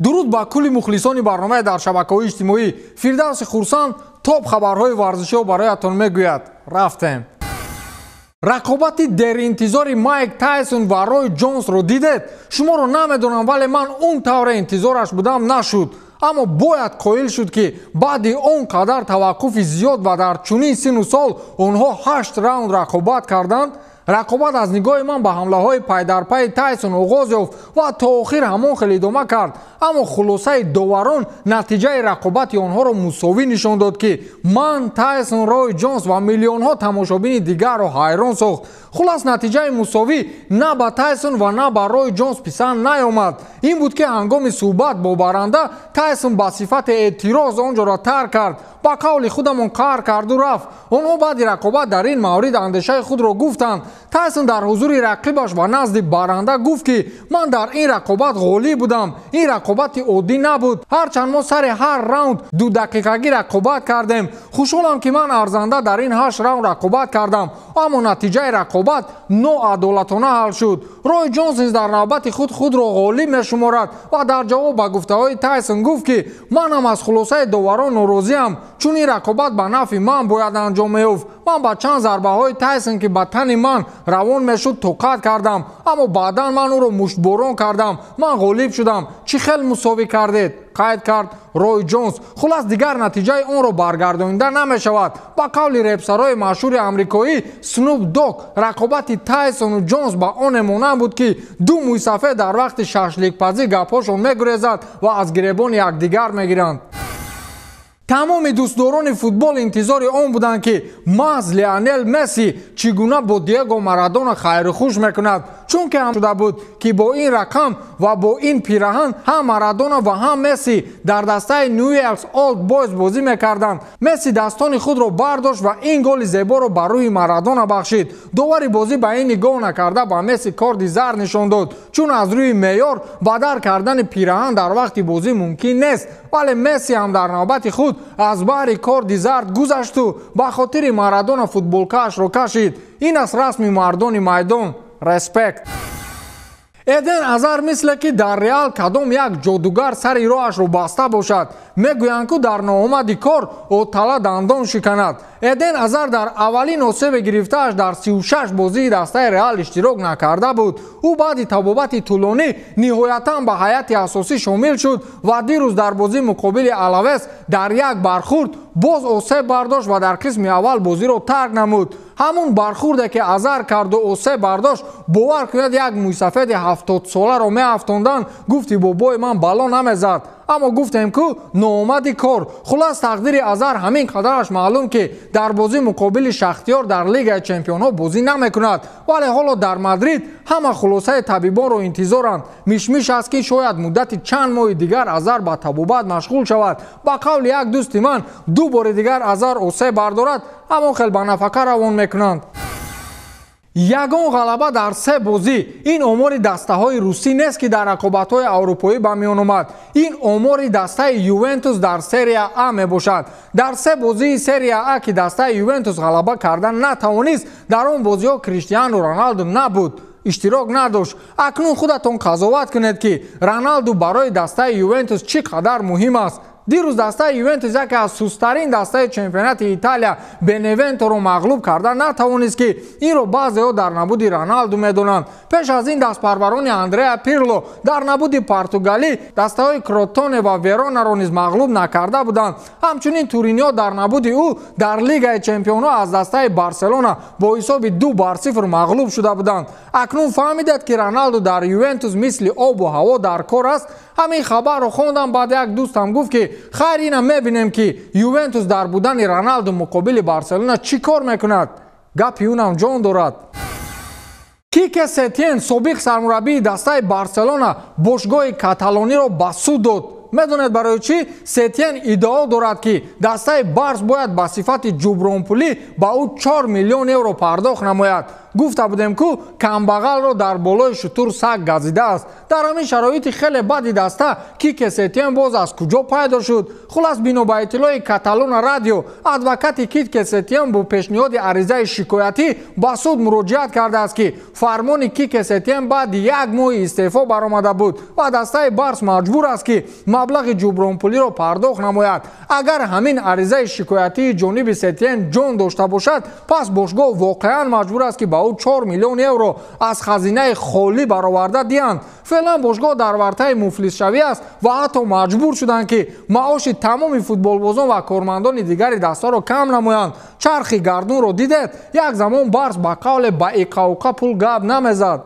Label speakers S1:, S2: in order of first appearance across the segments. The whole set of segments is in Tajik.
S1: Дуруд ба кулли мухлисони барномаи дар шабакаҳои иҷтимоӣ. Фирдавси Хурсанд топ хабарҳои варзиширо бароятон мегӯяд. Рафтем. Рақобати деринтизори Майк Тайсон ва Рой Ҷонсро дидед? Шуморо намедонам, вале ман он тавре интизораш будам нашуд. Аммо бояд қоил шуд, ки баъди он қадар таваққуфи зиёд ва дар чунин сину сол онҳо 8 раунд рақобат карданд. Рақобат аз нигоҳи ман ба ҳамлаҳои пайдарпайи Тайсон оғоз ёфт ва то охир ҳамон хел идома кард. Аммо хулосаи доварон натиҷаи рақобати онҳоро мусовӣ нишон дод, ки ман, Тайсон, Рой Ҷонс ва миллионҳо тамошобини дигарро ҳайрон сохт. Хулас, натиҷаи мусовӣ на ба Тайсон ва на ба Рой Ҷонс писанд наёмад. Ин буд, ки ҳангоми суҳбат бо баранда Тайсон ба сифати эътироз он ҷоро тарк кард. Ба қавли худамон қаҳр карду рафт. Онҳо баъди рақобат дар ин маврид андешаи худро гуфтанд. Тайсон дар ҳузури рақибаш ва назди баранда гуфт, ки ман дар ин рақобат ғолиб будам. Ин рақобати оддӣ набуд. Ҳарчанд мо сари ҳар раунд 2 дақиқагӣ рақобат кардем. Хушҳолам, ки ман арзанда дар ин 8 раунд рақобат кардам, аммо натиҷаи рақобат ноадолатона ҳал шуд. Рой Ҷонс низ дар навбати худ худро ғолиб мешуморад ва дар ҷавоб ба гуфтаҳои Тайсон гуфт, ки манам аз хулосаи доварон норозиам, чун ин рақобат ба нафъи ман бояд анҷом меёфт. Ман ба чанд зарбаҳои Тайсон, ки ба тани ман равон мешуд, тоқат кардам, аммо баъдан ман ӯро муштборон кардам. Ман ғолиб шудам. Чӣ хел мусовӣ кардед? Қайд кард Рой Ҷонс. Хулас, дигар натиҷаи онро баргардонида намешавад. Ба қавли репсарои машҳури амрикоӣ Снуп Дог, рақобати Тайсону Ҷонс ба оне монанд буд, ки ду мӯйсафед дар вақти шашликпазӣ гапҳошон мегурезад ва аз гиребони якдигар мегиранд. Тамоми дӯстдорони футбол интизори он буданд, ки маҳз Лионел Месси чӣ гуна бо Диего Марадона хайрухуш мекунад, чунки ҳам шуда буд, ки бо ин рақам ва бо ин пираҳан ҳам Марадона ва ҳам Месси дар дастаи Ньюэлс Олд Бойз бозӣ мекарданд. Месси дастони худро бардошт ва ин голи зеборо ба рӯҳи Марадона бахшид. Довари бозӣ ба ин нигоҳ накарда, ба Месси корди зард нишон дод, чун аз рӯи меъёр бадар кардани пираҳан дар вақти бозӣ мумкин нест. Вале Месси ҳам дар навбати худ аз баҳри корди зард гузашту ба хотири Марадона футболкаашро кашид. Ин аст расми мардони майдон. Респект. Эден Азар мисле ки дар Реал кадом як ҷодугар сари роҳашро баста бошад. Мегӯянд, ку дар ноомади кор отала дандон шиканад. Эден Азар дар аввалин осебе гирифтааш дар 36 бозии дастаи Реал иштирок накарда буд. Ӯ баъди табобати тӯлонӣ ниҳоятан ба ҳайати асосӣ шомил шуд ва дирӯз дар бозии муқобили Алавес дар як бархурд боз осеб бардошт ва дар қисми аввал бозиро тарк намуд. Ҳамун бархурде, ки Азар карду осеб бардошт, бовар кунед, як мӯйсафеди 70-соларо меафтонданд, гуфти бобои ман бало намезад. Аммо гуфтем, ку ноомади кор. Хулас, тақдири Азар ҳамин қадараш маълум, ки дар бозии муқобили Шахтиёр дар Лигаи чемпионҳо бозӣ намекунад. Вале ҳоло дар Мадрид ҳама хулосаи табибонро интизоранд. Мишмиш аст, ки шояд муддати чанд моҳи дигар Азар ба табобат машғул шавад. Ба қавли як дӯсти ман, ду бори дигар Азар осеб бардорад, ҳамон хел ба нафақа равон мекунанд. Ягон ғалаба дар се бозӣ — ин омори дастаҳои русӣ нест, ки дар рақобатҳои аврупоӣ ба миён омад. Ин омори дастаи Ювентус дар Серия А мебошад. Дар се бозии Серия А, ки дастаи Ювентус ғалаба карда натавонист, дар он бозиҳо Криштиану Роналду набуд, иштирок надошт. Акнун худатон қазоват кунед, ки Роналду барои дастаи Ювентус чӣ қадар муҳим аст. Дирӯз дастаи Ювентус яке аз сустарин дастаи чемпионати Италия Беневенторо мағлуб карда натавонист, ки инро баъзеҳо дар набуди Роналду медонанд. Пеш аз ин дастпарварони Андреа Пирло дар набуди португалӣ дастаҳои Кротоне ва Веронаро низ мағлуб накарда буданд. Ҳамчунин туриниҳо дар набуди ӯ дар Лигаи чемпионҳо аз дастаи Барселона бо ҳисоби 2-0 мағлуб шуда буданд. Акнун фаҳмидед, ки Роналду дар Ювентус мисли обу ҳаво дар кор аст. Ҳамин хабарро хондам, баъд як дӯстам гуфт, ки хайр, ина мебинем, ки Ювентус дар будани Роналду муқобили Барселона чӣ кор мекунад. Гапи унам ҷон дорад. Кике Сетиен, собиқ сармураббии дастаи Барселона, бошгоҳи каталониро ба суд дод. Медонед барои чӣ? Сетиен иддао дорад, ки дастаи Барс бояд ба сифати ҷубронпулӣ ба ӯ 4 миллион евро пардохт намояд. Гуфта будем ку камбағалро дар болои шутур саг газидааст. Дар ҳамин шароити хеле бади даста Кике Сетиен боз аз куҷо пайдо шуд? Хулас, бино ба иттилои Каталона радио, адвокати Кике Сетиен бо пешниҳоди аризаи шикоятӣ ба суд муроҷиат кардааст, ки фармони Кике Сетиен баъди як моҳи истеъфо баромада буд ва дастаи Барс маҷбур аст, ки маблағи ҷубронпулиро пардохт намояд. Агар ҳамин аризаи шикоятии ҷониби Сетиен ҷон дошта бошад, пас бошгоҳ воқеан маҷбур аст, ки ба ӯ 4 миллион евро аз хазинаи холӣ бароварда диҳанд. Феълан бошгоҳ дар вартаи муфлисшавӣ аст ва ҳатто маҷбур шуданд, ки маоши тамоми футболбозон ва кормандони дигари дастаро кам намоянд. Чархи гардунро дидед, як замон Барс ба қавле ба иқауқа пул гап намезад.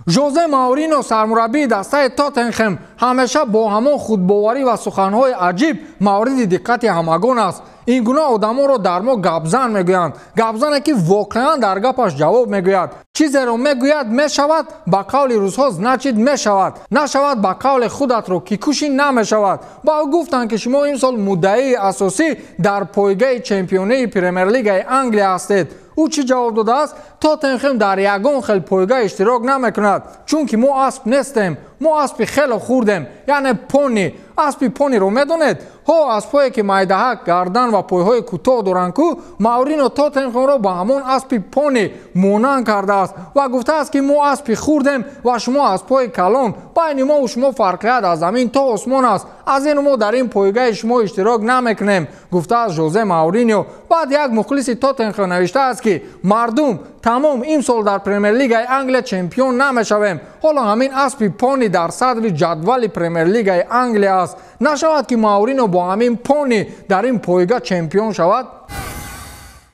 S1: Жозе Маурино, сармураббии дастаи Тоттенхем, ҳамеша бо ҳамон худбоварӣ ва суханҳои аҷиб мавриди диққати ҳамагон аст. Ин гуна одамонро дар мо гапзан мегӯянд. Гапзане, ки воқеан дар гапаш ҷавоб мегӯяд. Чизеро мегӯяд, мешавад, ба қавли рӯзҳо, значит мешавад. Нашавад, ба қавли худатро ки кушӣ, намешавад. Ба ӯ гуфтанд, ки шумо имсол муддаии асосӣ дар пойгаи чемпионии Премерлигаи Англия ҳастед. Ӯ чӣ ҷавоб додааст? Тоттенхем дар ягон хел пойга иштирок намекунад, чунки мо асп нестем. Мо аспи хело хурдем, яъне пони. Аспи пониро медонед? Ҳо, аспҳое, ки майдаҳак, гардан ва пойҳои кӯтоҳ доранд ку. Маурино Тоттенхемро ба ҳамон аспи пони монанд кардааст ва гуфтааст, ки мо аспи хурдем ва шумо аспҳои калон. Байни мову шумо фарқият аз замин то осмон аст. Аз ин мо дар ин пойгаи шумо иштирок намекунем, гуфтааст Жозе Маурино. Баъд як мухлиси Тоттенхем навиштааст, ки мардум, тамом, имсол дар Премерлигаи Англия чемпион намешавем. Ҳоло ҳамин аспи пони дар садри ҷадвали Премерлигаи Англия аст. Нашавад, ки Маурино бо ҳамин пони дар ин пойга чемпион шавад?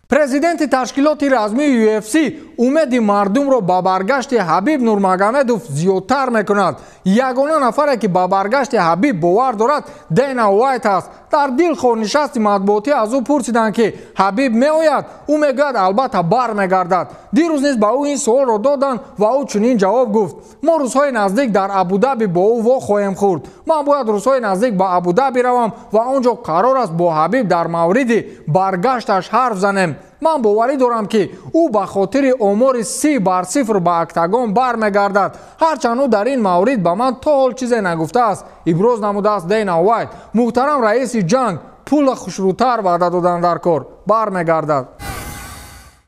S1: Президенти ташкилоти размии UFC умеди мардумро ба баргашти Ҳабиб Нурмагомедов зиёдтар мекунад. Ягона нафаре, ки ба баргашти Ҳабиб бовар дорад, Дэна Уайт аст. Дар дилхоҳ нишасти матбуотӣ аз ӯ пурсиданд, ки Ҳабиб меояд? Ӯ мегӯяд, албатта бармегардад. Дирӯз низ ба ӯ ин суолро доданд ва ӯ чунин ҷавоб гуфт: мо рӯзҳои наздик дар Абудаби бо ӯ вохоҳем хӯрд. Ман бояд рӯзҳои наздик ба Абудаби равам ва он ҷо қарор аст бо Ҳабиб дар мавриди баргашташ ҳарф занем. Ман боварӣ дорам, ки ӯ ба хотири омори 30-0 ба октагон бармегардад. Ҳарчанд ӯ дар ин маврид ба ман то ҳол чизе нагуфтааст, иброз намудааст Дэна Уайт. Муҳтарам раиси ҷанг, пула хушрӯтар ваъда додан дар кор, бармегардад.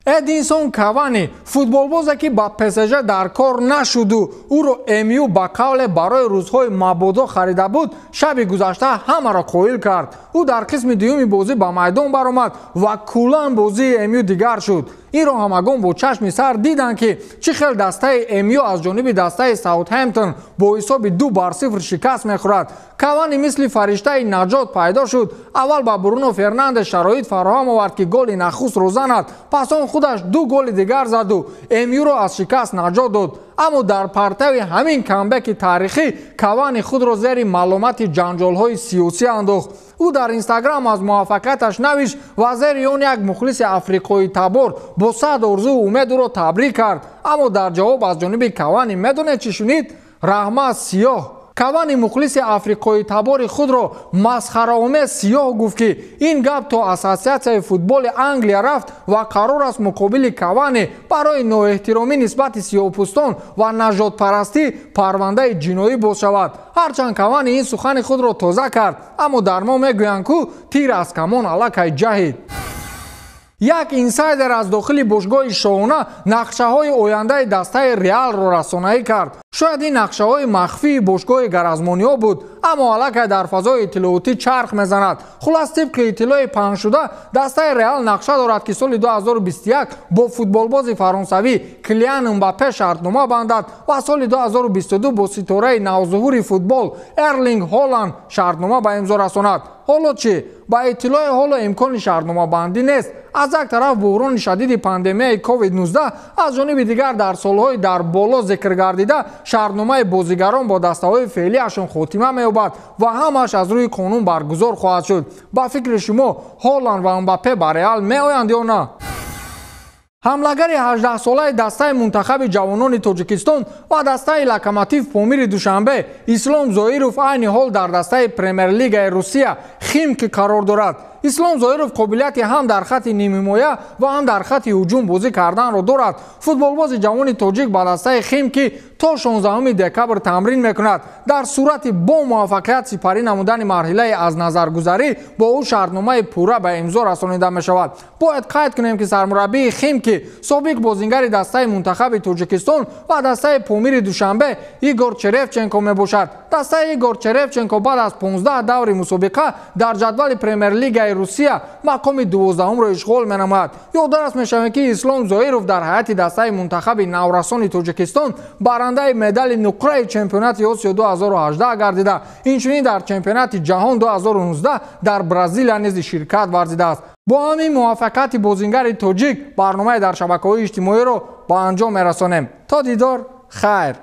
S1: Эдинсон Кавани, футболбозе, ки ба ПСЖ дар кор нашуду ӯро МЮ ба қавле барои рӯзҳои мабодо харида буд, шаби гузашта ҳамаро қоил кард. Ӯ дар қисми дуюми бозӣ ба майдон баромад ва куллан бозии МЮ дигар шуд. Инро ҳамагон бо чашми сар диданд, ки чӣ хел дастаи МЮ аз ҷониби дастаи Саутҳемптон бо ҳисоби 2-0 шикаст мехӯрад. Кавани мисли фариштаи наҷот пайдо шуд. Аввал ба Бруно Фернандес шароит фароҳам овард, ки голи нахустро занад, пас он худаш ду голи дигар заду МЮро аз шикаст наҷот дод. Аммо дар партави ҳамин камбеки таърихӣ Кавани худро зери маломати ҷанҷолҳои сиёсӣ андохт. Ӯ дар Инстаграм аз муваффақияташ навишт ва зери он як мухлиси африқои табор бо сад орзуу умед ӯро табрик кард. Аммо дар ҷавоб аз ҷониби Кавани медонед чӣ шунид? Раҳмат, сиёҳ. Кавани мухлиси африқои табори худро масхараомез сиёҳ гуфт, ки ин гап то Ассотсиатсияи футболи Англия рафт ва қарор аст муқобили Кавани барои ноэҳтиромӣ нисбати сиёҳпӯстон ва нажодпарастӣ парвандаи ҷиноӣ боз шавад. Ҳарчанд Кавани ин сухани худро тоза кард, аммо дар мо мегӯянд ку тир аз камон аллакай ҷаҳид. Як инсайдер аз дохили бошгоҳи шоҳона нақшаҳои ояндаи дастаи Реалро расонаӣ кард. Шояд ин нақшаҳои махфии бошгоҳи гаразмониҳо буд, аммо аллакай дар фазои иттилоотӣ чарх мезанад. Хулас, тибқи иттилои паҳншуда, дастаи Реал нақша дорад, ки соли 2021 бо футболбози фаронсавӣ Килиан Мбаппе шартнома бандад ва соли 2022 бо ситораи навзуҳури футбол Эрлинг Ҳоланд шартнома ба имзо расонад. Ҳоло чӣ? Ба иттилои ҳоло имкони шартномабандӣ нест. Аз як тараф буҳрони шадиди пандемияи COVID-19, аз ҷониби дигар дар солҳои дар боло зикр гардида шартномаи бозигарон бо дастаҳои феълиашон хотима меёбад ва ҳамааш аз рӯи қонун баргузор хоҳад шуд. Ба фикри шумо, Ҳоланд ва Мбаппе ба Реал меоянд ё на? Ҳамлагари 18-солаи дастаи мунтахаби ҷавонони Тоҷикистон ва дастаи Локомотив Помири Душанбе Ислом Зоиров айни ҳол дар дастаи Премер-лигаи Русия Химки қарор дорад. Ислом Зоиров қобилияти ҳам дар хатти нимҳимоя ва ҳам дар хатти ҳуҷум бозӣ карданро дорад. Футболбози ҷавони тоҷик ба дастаи Химки то 16 декабр тамрин мекунад. Дар сурати бо муваффақият сипарӣ намудани марҳилаи аз назаргузарӣ бо ӯ шартномаи пурра ба имзо расонида мешавад. Бояд қайд кунем, ки сармураббии Химки собиқ бозингари дастаи мунтахаби Тоҷикистон ва дастаи Помири Душанбе Игор Черевченко мебошад. Дастаи Игор Черевченко баъд аз 15 даври мусобиқа дар ҷадвали Премер-лигаи Русия мақоми 12-умро ишғол менамояд. Ёдрас мешавем, ки Ислом Зоиров дар ҳайати дастаи мунтахаби наврасони Тоҷикистон барандаи медали нуқраи чемпионати Осиё 2018 гардида, инчунин дар чемпионати ҷаҳон 2019 дар Бразилия низ ширкат варзидааст. Бо ҳамин муваффақияти бозингари тоҷик барномаи дар шабакаҳои иҷтимоиро ба анҷом мерасонем. То дидор, хайр.